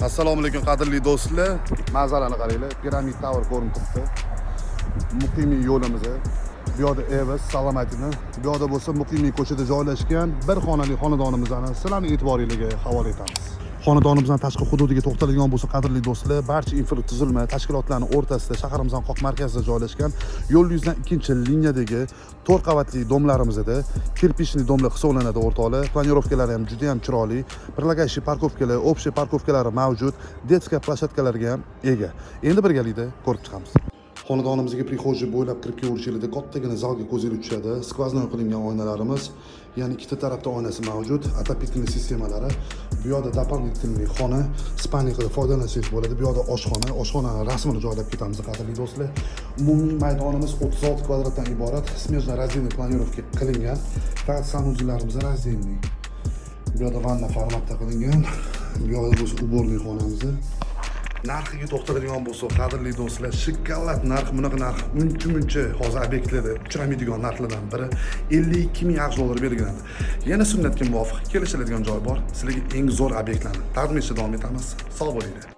Assalomu alaykum, qadrli do'stlar. Manzarani qaranglar. Piramid Tower ko'rinib turibdi. Muqimiy yo'limiz. Bu yoqda Evos Salomatini, bu yoqda bo'lsa Muqimiy ko'chada joylashgan bir xonali xonadonimizni sizlarning e'tiboringizga havola etamiz. Xonadonimizdan tashqi hududiga to'xtaladigan bo'lsa, qadrli do'stlar, barcha infratuzilma tashkilotlarning o'rtasida, shaharimizning qoq markazida joylashgan, yo'l yuzidan ikkinchi liniyadagi to'rt qavatli дом larimizda кирпичный дом lar hisoblanadi, o'rtoqlar. Планировка lari ham juda ham chiroyli. Прилагающий парковка lar, общий парковка lari mavjud, детская площадка larga ham ega. Endi birgalikda ko'rib chiqamiz. Xonadonimizga прихожий bo'ylab kirib kelaverishinglarda kattagina zalga ko'zingiz tushadi. Сквозной qilingan oynalarimiz, ya'ni ikkita tarafda oynasi mavjud, отопительный sistemalari. Bu yoqda дополнительный xona, спальня qilib foydalansangiz bo'ladi. Bu yoqda oshxona, oshxonani rasmini joylab ketamiz, qadrli do'stlar. Umumiy maydonimiz 36 kvadratdan iborat, смежно раздельный планировка qilingan. Faqat санузел larimiz раздельный. Bu yoqda vanna formatda qilingan. Bu yoqda bo'lsa уборный xonamiz. Narxiga to'xtaladigan bo'lsak, qadrli do'stlar, shokolad narx. Bunaqa narx uncha muncha hozir obyektlarda uchramaydigan narxlardan biri, 52 000 AQSh dollari belgilanadi. Yana sunnatga muvofiq kelishiladigan joy bor. Sizlarga eng zo'r obyektlarni taqdim etishda davom etamiz. Sog' bo'linglar.